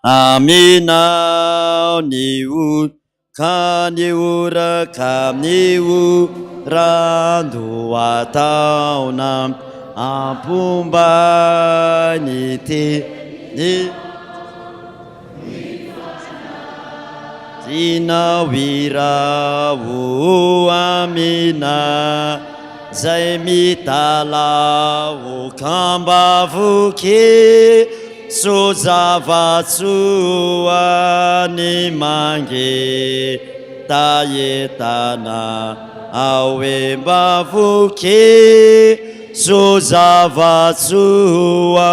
Aminao ny ora ka ny ora ka ny oran-dohataona ampomba ny teny Tianao iraho amina zay mitalaho ka mba voky so zava-tsoa ny mangetahetana ao e mba voky so zava-tsoa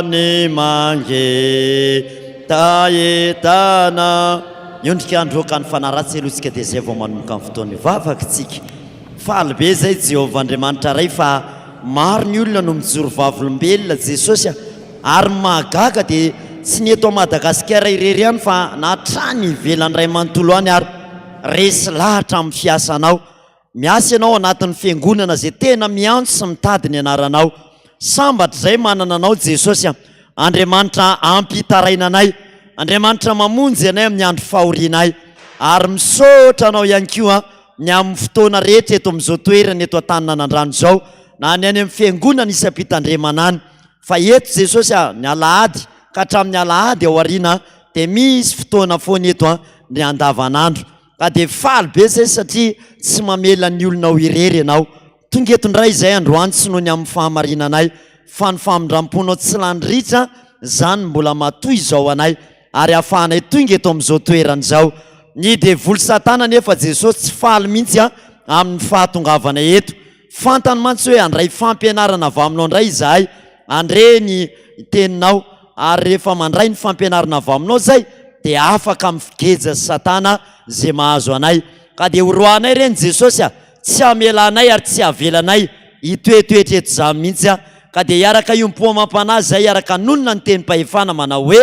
ny mangetaheta Tahetana. Miondrika handroaka ny fanahy ratsy aloha isika dia izay vao manomboka ny fotoan'ny vavaka isika. Faly be izay Jehovah Andriamanitra Ray fa maro ny olona no mijoro vavolombelona Jesosy a! Ary ny mahagaga dia tsy ny eto Madagasikara irery ihany fa na hatrany ivelany iray manontolo any ary resy lahatra amin'ny fiasanao. Miasa ianao anatin'ny fiangonana izay tena miantso sy mitady ny anaranao. Sambatra izay manana anao Jesosy a! Andriamanitra ampitaraina anay, Andriamanitra mamonjy anay amin'ny andro fahorianay. Ary misaotra anao ihany koa ny amin'ny fotoana rehetra eto amin'izao toerana eto Antaninanandrano izao na ny any amin'ny fiangonana isam-pitandremana any. Fa eto Jesosy a, ny alahady ka hatramin'ny alahady ao aoriana dia misy fotoana foana eto ny andavanandro. Ka dia faly be zay satria tsy mamela ny olona ho irery ianao. Tonga eto indray izay androany tsy noho ny amin'ny fahamarinanay fa ny famindramponao tsy lany ritra izany mbola matoy izao anay ary ahafahanay tonga eto amin'izao toerana izao. Ny devoly satana anefa Jesosy tsy faly mihitsy amin'ny fahatongavanay eto. Fantany mantsy hoe handray fampianarana avy aminao indray izahay, handre ny teninao, ary rehefa mandray ny fampianarana avy aminao izay dia afaka amin'ny figeja sy satana izay mahazo anay. Ka dia horoahanay ireny Jesosy a! Tsy hamelanay ary tsy havelanay hitoetoetra eto izany mihitsy a! Ka dia hiaraka hiompo amam-panahy izay hiaraka hanonona ny tenim-pahefana manao hoe,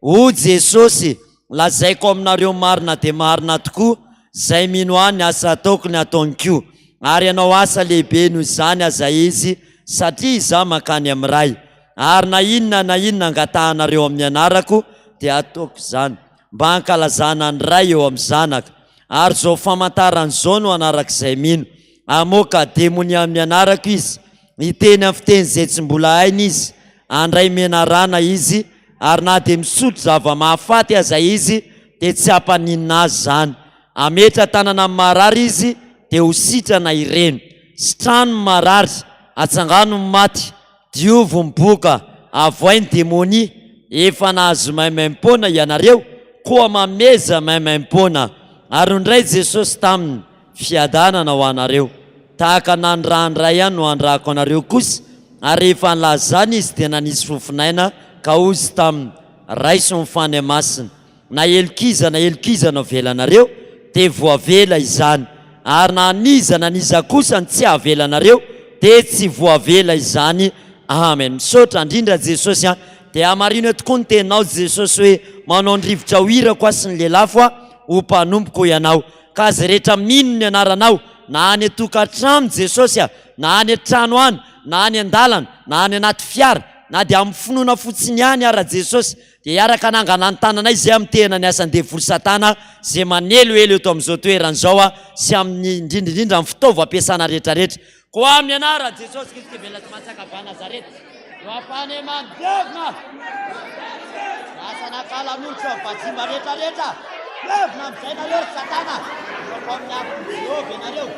O Jesosy, Lazaiko aminareo marina dia marina tokoa, izay mino Ahy ny asa ataoko ny ataony koa, ary hanao asa lehibe noho izany aza izy, satria Izaho mankany amin'ny Ray. Ary na inona na inona angatahanareo amin'ny anarako, dia hataoko izany, mba hankalazana ny Ray eo amin'ny Zanaka. Ary izao famantarana izao no hanarak'izay mino, hamoaka demonia amin'ny anarako izy, Hiteny amin'ny fiteny izay tsy mbola hainy izy, handray menarana izy, ary na dia misotro zava-mahafaty aza izy, dia tsy hampaninona azy izany. Hametra-tanana amin'ny marary izy, dia ho sitrana ireny. Sitrano ny marary, atsangano ny maty, diovy ny boka, avoay ny demonia. Efa nahazo maimaim-poana ianareo, koa mameza maimaim-poana. Ary nindray Jesosy taminy, Fiadanana ho anareo. Tahaka nanirahan'ny Ray ahy no hanirahako anareo kosa. Ary rehefa nilaza izany izy dia nanisy fofon'aina ka hoy izy taminy, Raiso ny Fanahy Masina. Na helok'iza na helok'iza no avelanareo, dia voavela izany. Ary na an'iza na an'iza kosa no tsy avelanareo, dia tsy voavela izany. Amen. Misaotra indrindra Jesosy a. Dia hamarino eo tokoa ny teninao Jesosy hoe, Manao ny rivotra ho irako aho sy ny lelafo aho, ho mpanompoko ianao. Ka izay rehetra mino ny anaranao, na any an-tokantrano Jesosy a, na any an-trano any, na any an-dalana, na any anaty fiara, na dia amin'ny finoana fotsiny ihany ara Jesosy, dia hiaraka hanangana ny tananay izay amin'ny tehina ny asan-devoly satana izay maneloelo eto amin'izao toerana izao a, sy amin'ny indrindra indrindra amin'ny fitaovam-piasana rehetra rehetra. Koa amin'ny anaran'i Jesosy Kristy velona sy matsaka avy any Nazareta, no ampahany mandevona lasa nakala nolotra ny vazimba rehetra rehetra. Levona amin'izay nareo ry Satana, miroako amin'ny afon'i Jehovah ianareo.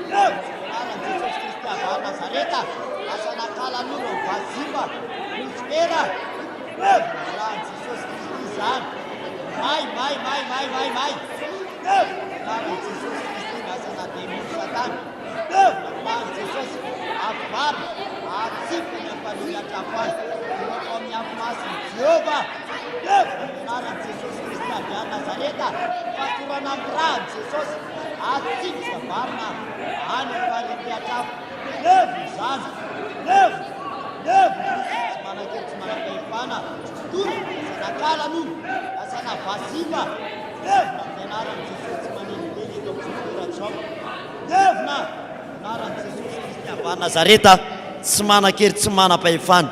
Levona amin'ny anaran'i Jesosy Kristy avy any Nazareta, lasa nakala nolo ny vazimba, Losifera. Levona amin'ny anaran'i Jesosy Kristy izany. May, may, may, may, may, may. Levona amin'ny anaran'i Jesosy Kristy lasa nademory Satana. Levona ny ran'i Jesosy, avarina, atsipy ny ampanihy hatrafo azy, tonga ao amin'ny afo masin'i Jehovah. Levona ny anaran'i Jesosy Kristy avy any Nazareta, fatorana amin'ny ran'i Jesosy, atsipy sy avarina any am-parihy hatrafo. Levona izany! Levona! Levona! Tsy manan-kery, tsy manam-pahefana, tora, lasa nakala no, lasa navazimba. Levona amin'ny anaran'i Jesosy tsy manelingelina eto amin'izao toerana izao. Levona! Anaran'i Jesosy Kristy avy any Nazareta, tsy manan-kery, tsy manam-pahefana.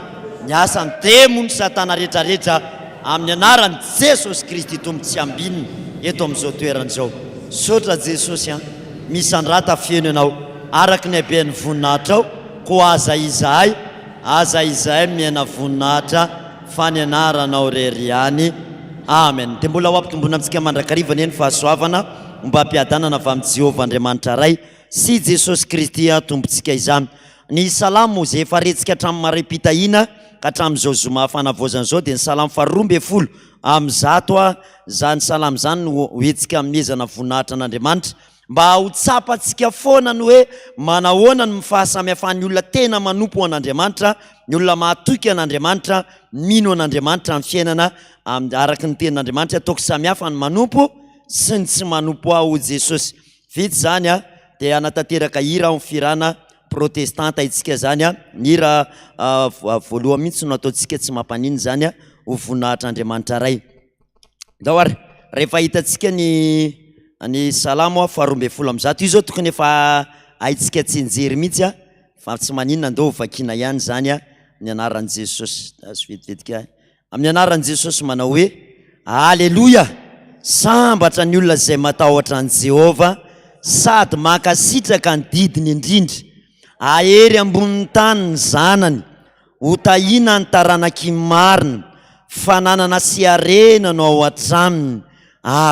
Ny asan'ny demony satana rehetra rehetra. Amin'ny anaran'i Jesosy Kristy Tompo tsy ambinina eto amin'izao toerana izao. Misaotra Jesosy an! Misandrata feno Ianao araka ny haben'ny voninahitrao, koa aza izahay, aza izahay miaina voninahitra fa ny anaranao irery ihany. Amen. Dia mbola ho ampitomboina amintsika mandrakariva anie ny fahasoavana ombam-piadanana avy amin'i Jehovah Andriamanitra Ray sy Jesosy Kristy Tompontsika izany. Ny Salamo izay efa rentsika hatramin'ny maraim-pitahiana ka hatramin'izao zoma fanavaozana izao dia ny Salamo faharoa 112. Izany Salamo izany no ho hetsika hanomezana voninahitra an'Andriamanitra mba ho tsapantsika foana ny hoe manahoana ny fahasamihafan'ny olona tena manompo an'Andriamanitra, ny olona mahatoky an'Andriamanitra, mino an'Andriamanitra amin'ny fiainana araka ny tenin'Andriamanitra. Ataoko samihafa ny manompo sy ny tsy manompo aho, hoy Jesosy. Vita izany a, dia hanatanteraka hira ao amin'ny fihirana protestanta isika izany a. Ny hira voalohany mihitsy no ataontsika, tsy mampaninona izany a, ho voninahitr'Andriamanitra Ray. Ndao ary, rehefa hitantsika ny ny Salamo faharoa 112, io izao tokony efa haintsika tsianjery mihitsy a, fa tsy maninona, ndao hovakiana ihany izany a, ny anaran'i Jesosy. Azo vetivetika. Amin'ny anaran'i Jesosy manao hoe, Aleloia! Sambatra ny olona izay matahotra an'i Jehovah sady mankasitraka ny didiny indrindra. Hahery ambonin'ny tany ny zanany, hotahiana ny taranaky marina, fananana sy harena no ao an-tranony, ary.